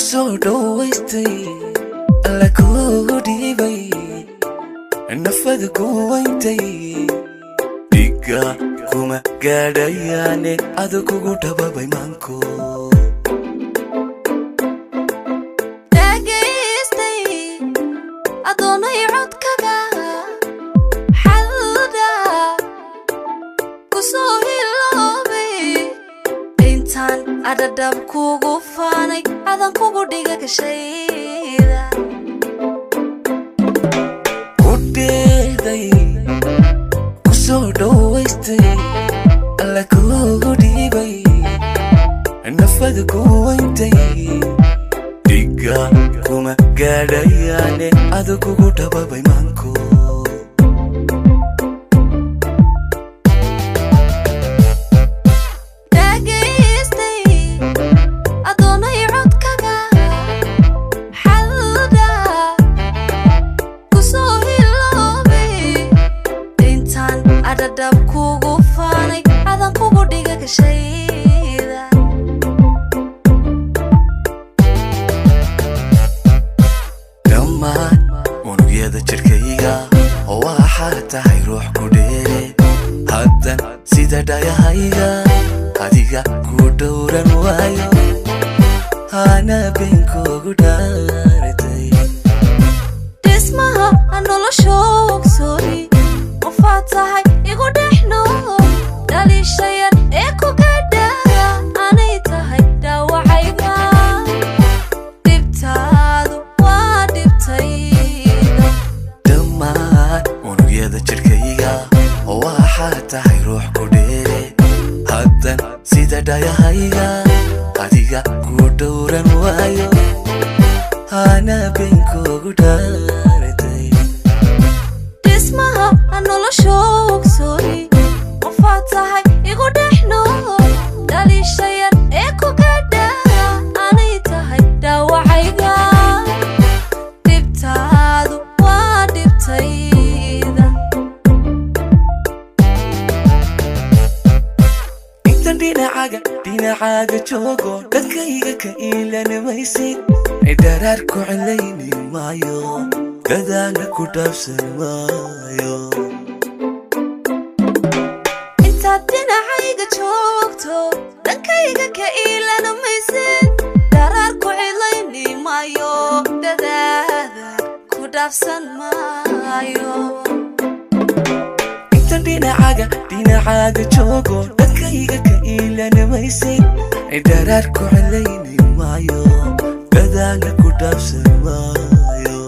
Kusoo dhowaystay, Alla kugu dhiibay, nafada ku weyntay. Dhiigga kuma gaadhayaane, adu kugu dhababay maanko. Dhagaystay adoonay codkaga xalda ku soo hiloobay, intaan adhadhab kugu faanay, adan kugu dhiga gashayda. Ku dheeday, ku soo dhowaystay, Alla kugu dhiibay, nafada ku weyntay. Dhiigga kuma gaadhayaane, adu kugu dhababay maanko. Dhagaystay adoonay codkaga xalda ku soo hiloobay, intaan adhadhab kugu faanay, adan kugu dhiga gashayda. Dhammaan unugyada jidhkayga waxaa tahay ruux ku dheere. Haddan sida dhayahayga adiga ku dhowran waayo, hana been kugu dhaaratay. Dhismaha noloshoogsoy qofaad tahay igu dhex nool, dhaliishayan ee ku gadha anay tahay dhaawacayga. Dhibtaadu waa dhibtayda. Dhammaan unugyada jidhkayga waxaa tahay ruux ku dheere. Haddan sida dhayahayga adiga ku dhowran waayo, hana been kugu dhaaratay. Dhismaha noloshoogsoy qofaad tahay igu dhex nool, dhaliishayan ee ku gadha anay tahay dhaawacayga. Dhibtaadu waa dhibtayda. Intan dhinacaaga joogo, dhankayga ka iilan maysid. Dharaar ku celayni maayo, dadaala ku dhaafsan maayo. Intaad dhinacayga joogto, dhankayga ka iilan maysid. Daraar ku cilayni maayo, dadaada ku dhaafsan maayo. Intan dhinacaaga joogo, dhankayga ka iilan maysid. Dharaar ku celayni maayo, dadaala ku dhaafsan maayo.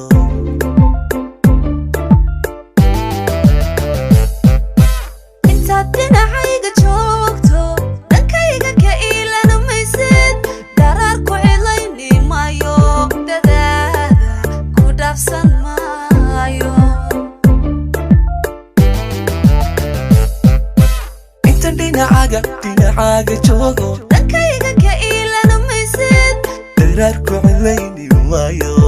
Intaad dhinacayga joogto, dhankayga ka iilan maysid. Daraar ku cilayni maayo, dadaada ku dhaafsan maayo. Intan dhinacaaga joogo, dhankayga ka iilan maysid. Dharaar ku celayni maayo.